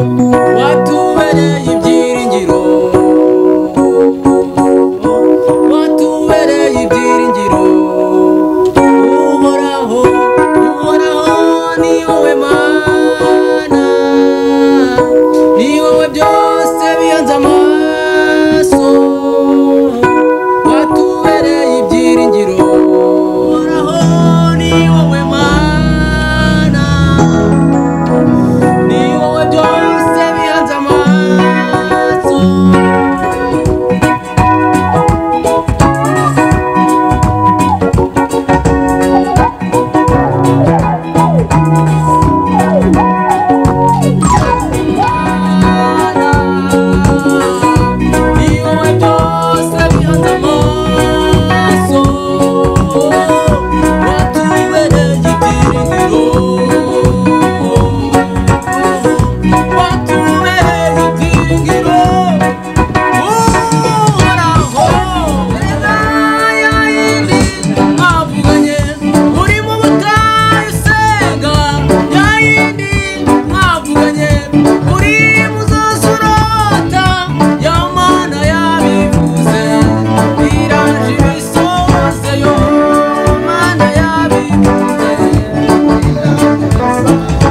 Watubereye ibyiringiro, watubereye ibyiringiro. Uhoraho, Uhoraho, ni wowe Mana, ni wowe byose bihanze amaso. Watubereye ibyiringiro, Uhoraho, ni wowe Mana, ni wowe byose bihanze amaso. Ni wowe byose bihanze amaso. Watubereye ibyiringiro, watubereye ibyiringiro. Uhoraho, ya yindi mwavuganye uri mu butayu usenga, ya yindi mwavuganye uri mu nzozi urota, ya Mana yabivuze iraje ibisohozeyo. Mana yabivuze.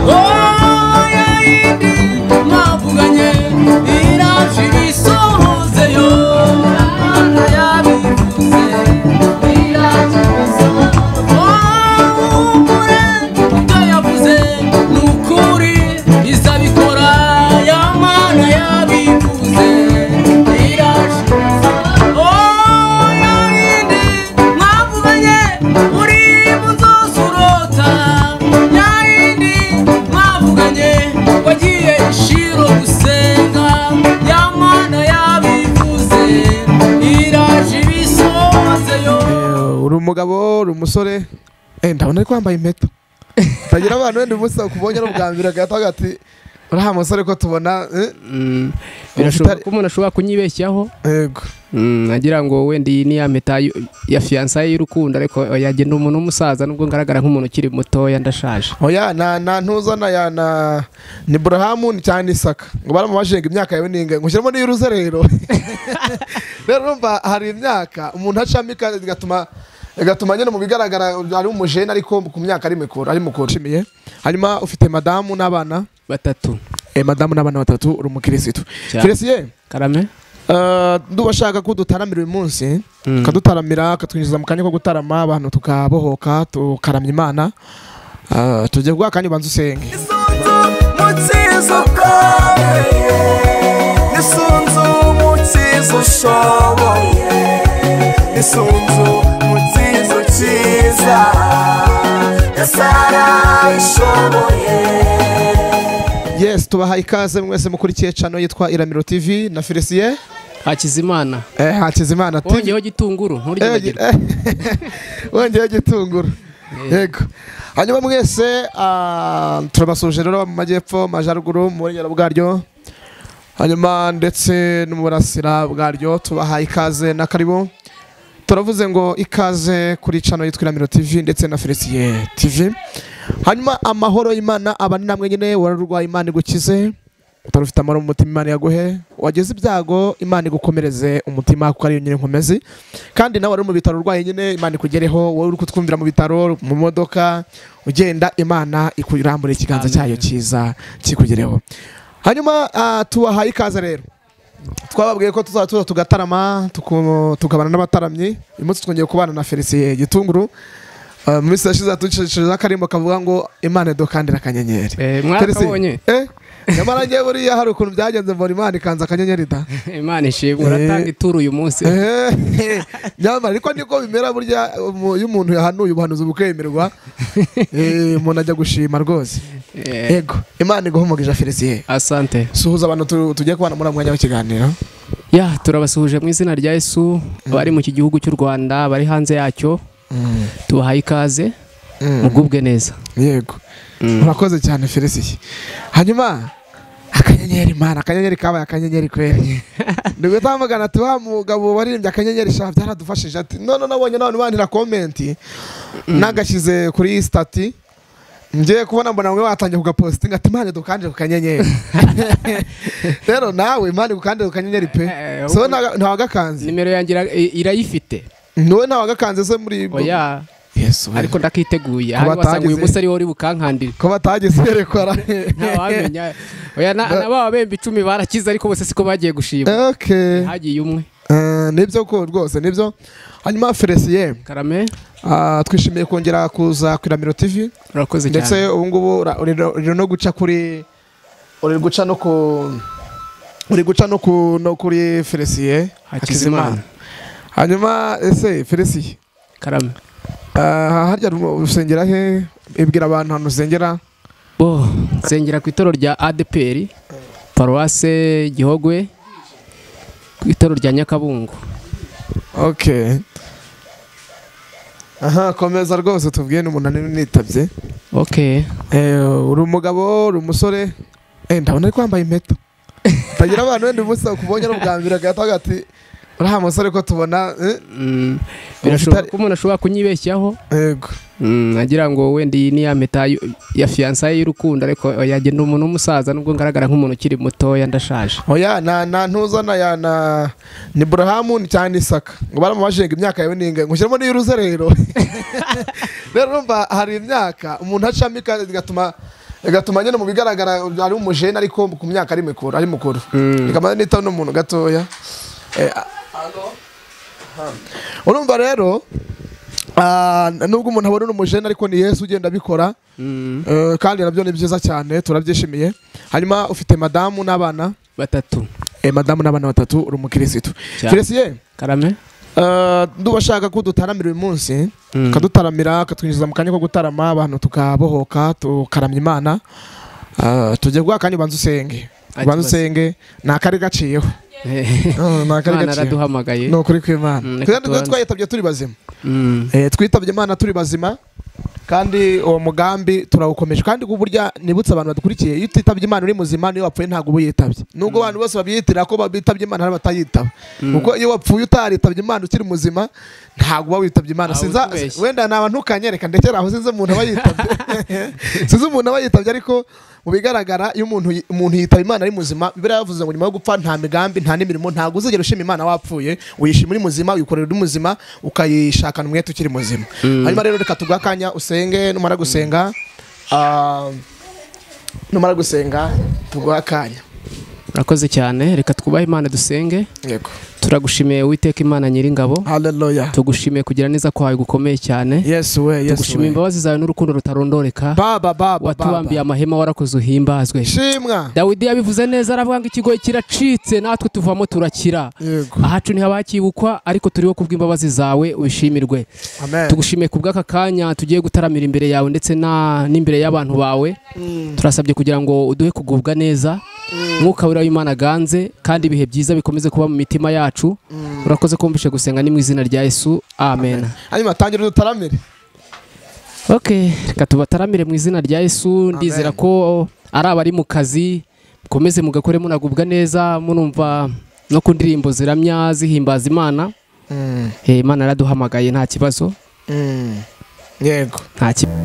Oh, ya yindi mwavuganye iraje ibisohozeyo. Mana yabivuze iraje ibisohozeyo. Oh, ukuri ibyo yavuze ni ukuri izabikora. Ya Mana yabivuze iraje. Oh, ya yindi mwavuganye uri mu nzozi urota, ya yindi mwavuganye wagiye i Shilo gusenga, ya Mana yabivuze iraje ibisohozeyo. Uri umugabo, uri umusore, ndabona ariko wambaye impeta. Tagira abantu wenda umunsi bakubonye ari ubwa mbere agahita ati uriya musore ko tubona Birashoboka ko umuntu ashobora kunyibeshyaho. Yego. Agira ngo wenda iyi ni ya mpeta ya fiançailles y'urukundo, ariko yagenda umuntu w'umusaza nubwo ngaragara nk'umuntu ukiri mutoya, ndashaje. Oya, na ntuzana ya na ni Burahamu ni cyane Isaka ngo baramubajije ngo imyaka yawe ni ingahe, ngo ushyiremo n'iy'uruzerero. Rero urumva hari imyaka umuntu acamo igatuma nyine mu bigaragara ari umujene, ariko ku myaka ari mikuru, ari mukuru. Nshimiye. Hanyuma ufite madamu n'abana batatu. Madamu n'abana batatu, uri umukirisitu. Cyane. Felicien. Karame. Ndumva ashaka ko dutaramira uyu munsi, kadutaramira katwinjiza mu kanya ko gutarama, abantu tukabohoka tukaramya Imana. Tugiye kuguha akanya ubanze usenge. Isunzu mukiza ukomeye, isunzu mukiza ushoboye, isunzu mukiza ukiza, Yesu arabishoboye. Yes, tubaha ikaze mwese mukurikiye channel yitwa Iramiro TV na Felicien Hakizimana. Hakizimana TV. Wongeyeho gitunguru, nturyibagirwe. Wongeyeho gitunguru. Yego. Hanyuma mwese turabasuje rero mu majyepfo, majaruguru, mu burengero bwaryo, hanyuma ndetse no mu burasira bwaryo, tubaha ikaze na karibu. Turavuze ngo ikaze kuri channel yitwa Iramiro TV ndetse na Felicien TV. Hanyuma amahoro y'Imana abane namwe nyine, wararwaye Imana igukize, utarufite amahoro mu mutima Imana yaguhe, wagize ibyago Imana igukomereze umutima kuko ari yo nyine nkomezi. Kandi nawe wari mu bitaro urwaye nyine Imana ikugereho, wowe uri kutwumvira mu bitaro, mu modoka ugenda, Imana ikurambure ikiganza cyayo cyiza kikugereho. Hanyuma tubahaye ikaze rero. Twababwiye ko tuzatura tugatarama, tukabana n'abataramyi. Uyu munsi twongeye kubana na Felicien Gitunguru. Mu minsi yashize atucishije akarimbo kavuga ngo Imana idukandira akanyenyeri. Mwarakabonye? Nyamara ngewe buriya hari ukuntu byagenze mbona Imana ikanza akanyenyeri da. Imana ishimwe, uratanga ituru uyu munsi. Nyamara ariko niko bimera burya iyo umuntu yahanuye ubuhanuzi bukemerwa, umuntu ajya gushima rwose. Yego, Imana iguhe umugisha Felicien. Asante. Suhuza abantu tugiye kubana muri mwanya w'ikiganiro. Ya, turabasuhuje mu izina rya Yesu, bari mu gihugu cy'u Rwanda, bari hanze yacyo. Tubahaye ikaze, mugubwe neza. Yego. Murakoze cyane Felicien. Hanyuma akanyenyeri Imana, akanyenyeri kabaye akanyenyeri kweri. Nibwo tamagana tuha mugabo waririmbye akanyenyeri sha byaradufashije ati none nabonye n'abantu bandira comment nagashyize kuri stati. Ngiye kubona mbona mwe watangiye kugapostinga ati Imana dukanje ku kanyenyeri. Rero nawe Imana igukande ku kanyenyeri pe. So ntawagakanze. Nimero yanjye irayifite. Nowe ntawagakanze se muri Oya. Yesu. Ariko ndakiteguye. Hano wasanga uyu musore wari bukankandira. Ko batageze yerekora. Ntawamenya. Oya na baba bembe 10 barakize ariko bose siko bagiye gushima. Okay. Hagiye umwe. Nibyo ko rwose nibyo. Hanyuma Felicien Karame twishimiye kongera kuza ku Iramiro TV. Urakoze cyane. Ndetse ubu ngubu uri no guca kuri uri guca no ku uri guca no ku no kuri Felicien Hakizimana. Hanyuma ese Felicien Karame harya usengera he? Ibwira abantu hano usengera. Bo nsengera ku itoro rya ADPR Paroisse Gihogwe ku itoro rya Nyakabungo. Okay. Aha komeza rwose tubwiye n'umuntu nitabye. Okay. Uri umugabo, uri umusore. Ndabona ari kwambaye impeta. Tagira abantu wenda umunsi kubonye ari ubwa mbere agahita ati uriya musore ko tubona birashoboka ko umuntu ashobora kunyibeshyaho. Yego. Agira ngo wenda iyi ni ya mpeta ya fiançailles y'urukundo ariko yagenda umuntu w'umusaza nubwo ngaragara nk'umuntu ukiri mutoya ndashaje. Oya na ntuzana ya na ni Burahamu cyane Isaka ngo baramubashinga imyaka yawe ninga ngo ushyiremo n'iy'uruze rero. Rero urumva hari imyaka umuntu acamo igatuma nyine mu bigaragara ari umujene ariko ku myaka ari mikuru ari mukuru. Ikamara nita n'umuntu gatoya. Urumva rero nubwo umuntu abona n'umujene ariko ni Yesu ugenda abikora. Kandi nabyo ni byiza cyane turabyishimiye. Hanyuma ufite madamu n'abana batatu. Madamu n'abana batatu uri umukirisitu. Felicien Karame ndubashaka ko dutaramira uyu munsi kadutaramira katwinjiza mu kanya ko gutarama abantu tukabohoka tukaramya Imana. Tujye gwa kanya ubanza usenge. Ubanza usenge nakari gaciyeho. Imana araduhamagaye. No kuri kw'Imana. Kandi twayitabye turi bazima. Twitabye Imana turi bazima kandi uwo mugambi turawukomeje kandi kuburya nibutse abantu badukurikiye iyo utitabye Imana uri muzima niyo wapfuye ntago uba yitabye. Nubwo abantu bose babyitira ko bitabye Imana hari batayitaba. Kuko iyo wapfuye utaritabye Imana ukiri muzima ntago uba witabye Imana. Sinza wenda naba ntukanyereka ndekera aho sinze umuntu aba yitabye. Sinze umuntu aba yitabye ariko mu bigaragara iyo umuntu yitaba Imana ari muzima Bibiliya yavuze ngo nyuma yo gupfa nta migambi nta n'imirimo ntago uzigera ushima Imana wapfuye uyishima uri muzima uyikorera uri muzima ukayishakana umwete ukiri muzima. Hanyuma rero reka tuguhe akanya usenge numara gusenga tuguhe akanya. Urakoze cyane reka twubahe Imana dusenge. Yego. Turagushimiye Uwiteka Imana nyiringabo. Hallelujah. Tugushimiye kugira neza kwawe gukomeye cyane. Yesu we, Yesu. Tugushimiye imbabazi zawe n'urukundo rutarondoreka. Baba baba. Watubambiye amahema warakoze uhimbazwe. Shimwa. Dawidi yabivuze neza aravuga ngo ikigoyi kiracitse natwe tuvamo turakira. Yego. Ahacu ntihabakibukwa ariko turiho kubw'imbabazi zawe ushimirwe. Amen. Tugushimiye kubw'aka kanya tugiye gutaramira imbere yawe ndetse na n'imbere y'abantu bawe. Turasabye kugira ngo uduhe kugubwa neza. Mwuka wera w'Imana ganze kandi ibihe byiza bikomeze kuba mu mitima yacu. Urakoze kumvishe gusenga ni mu izina rya Yesu. Amen. Hanyuma tangira dutaramire. Okay, reka tubataramire mu izina rya Yesu. Ndizera ko ari abari mu kazi mukomeze mugakore munagubwa neza munumva no ku ndirimbo ziramya zihimbaza Imana. Imana yaraduhamagaye nta kibazo. Yego. Nta kibazo.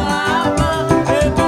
Baba,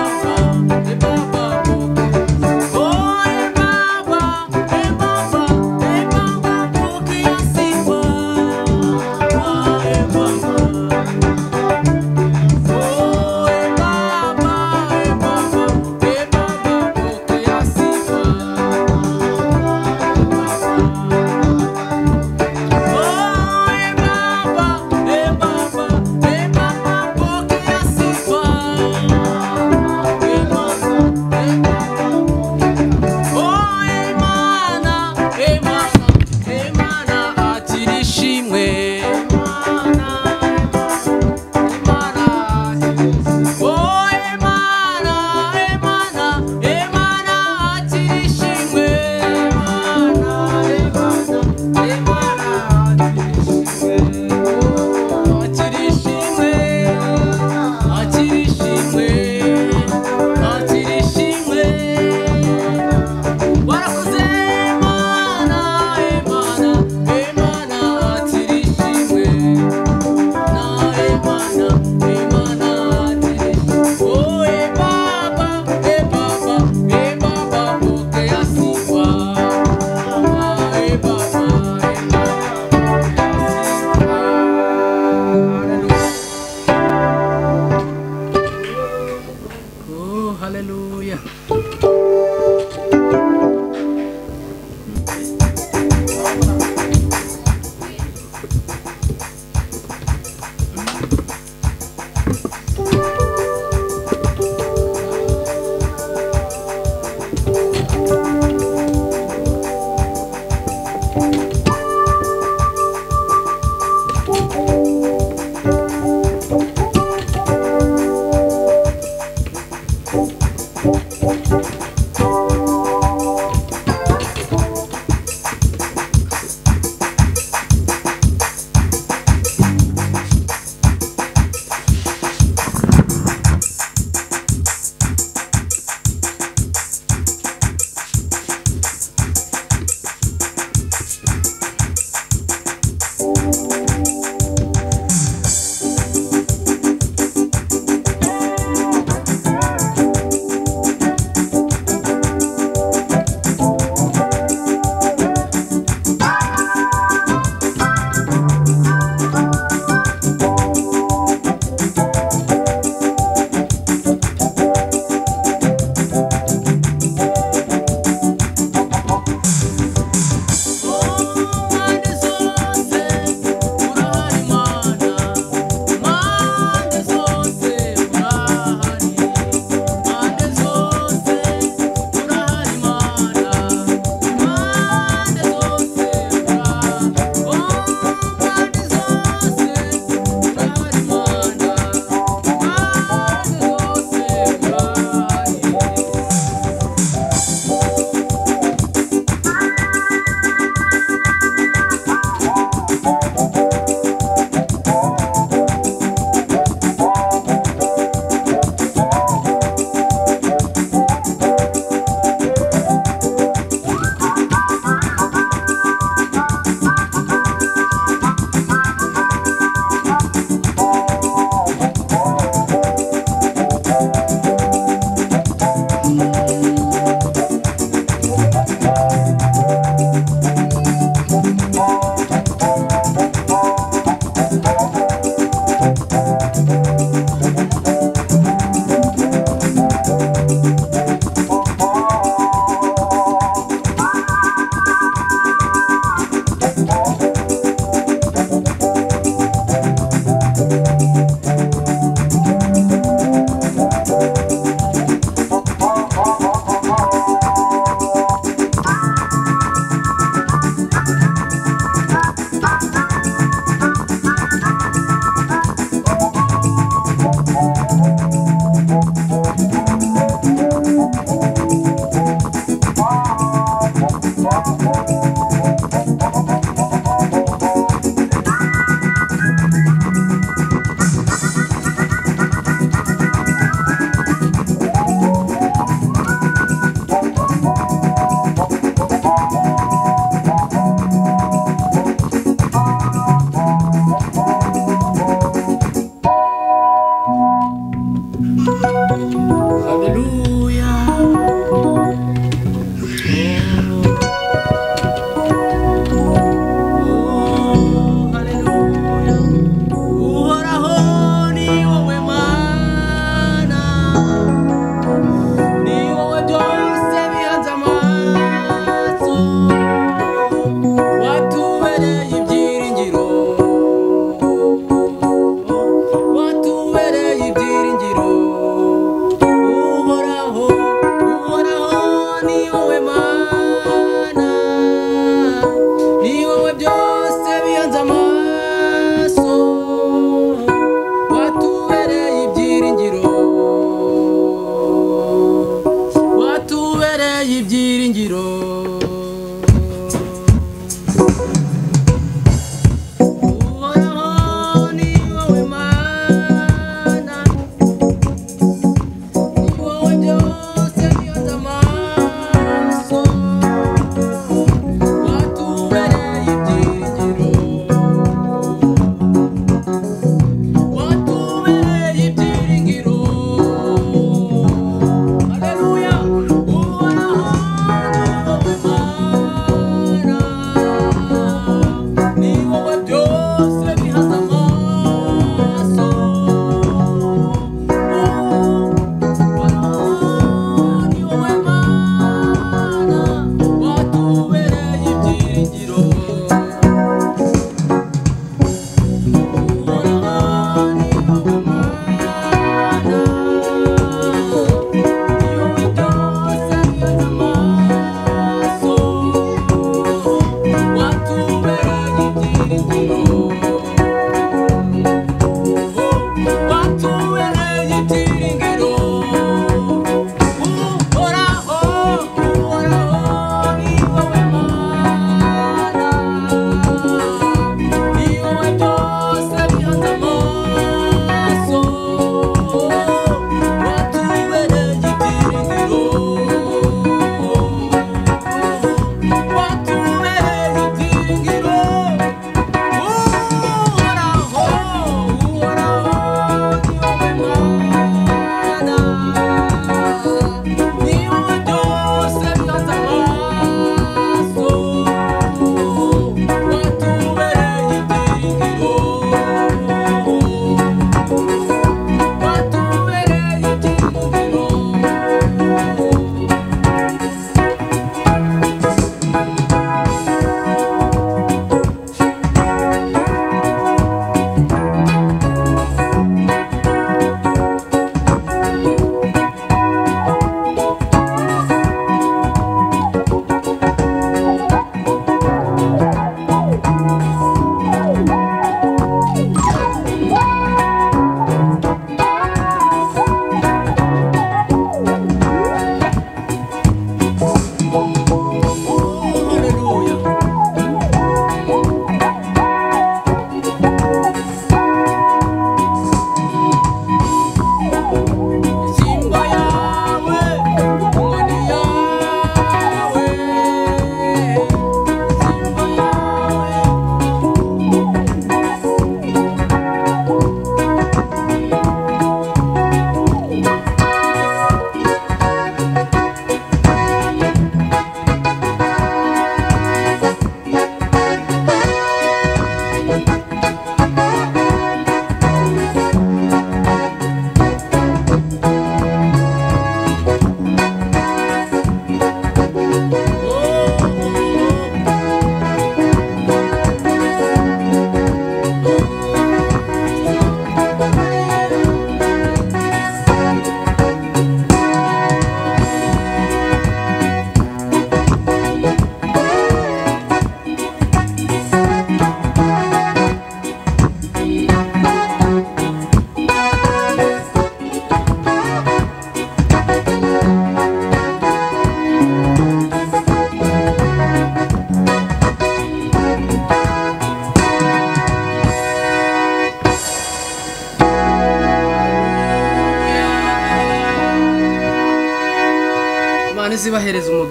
Hallelujah.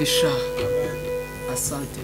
Umugisha. Asante.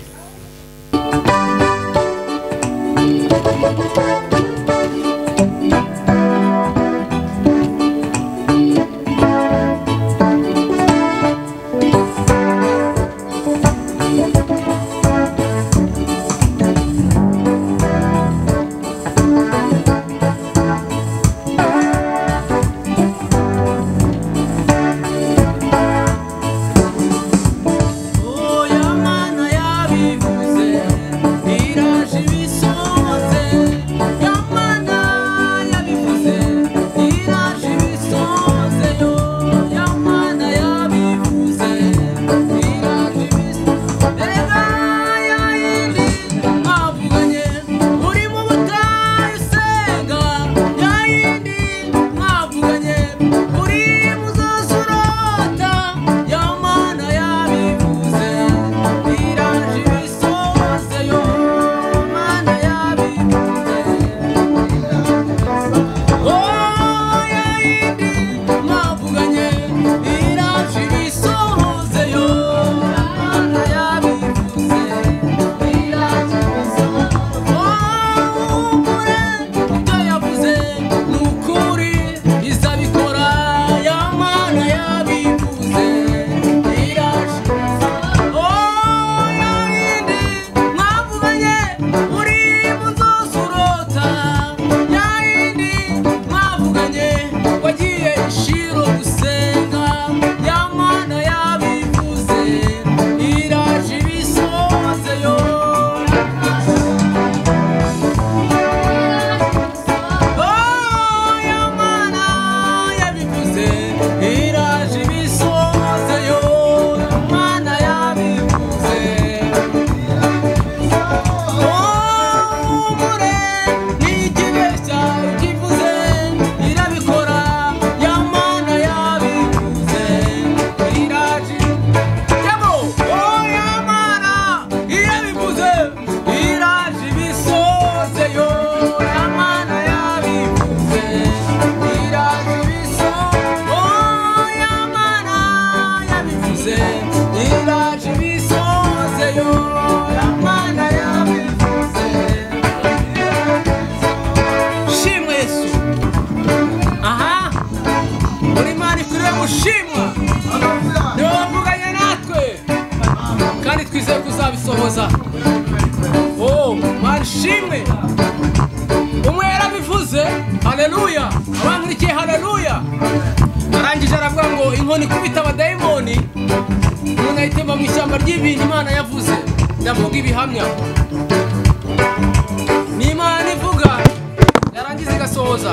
Haleluya, abankurikiye haleluya. Arangije aravuga ngo inkoni ikubita abadayimoni umuntu ayitema mu ishyamba ry'ibintu Imana yavuze. Ndavuga ibihamya ni Imana ivuga yarangiza igasohoza.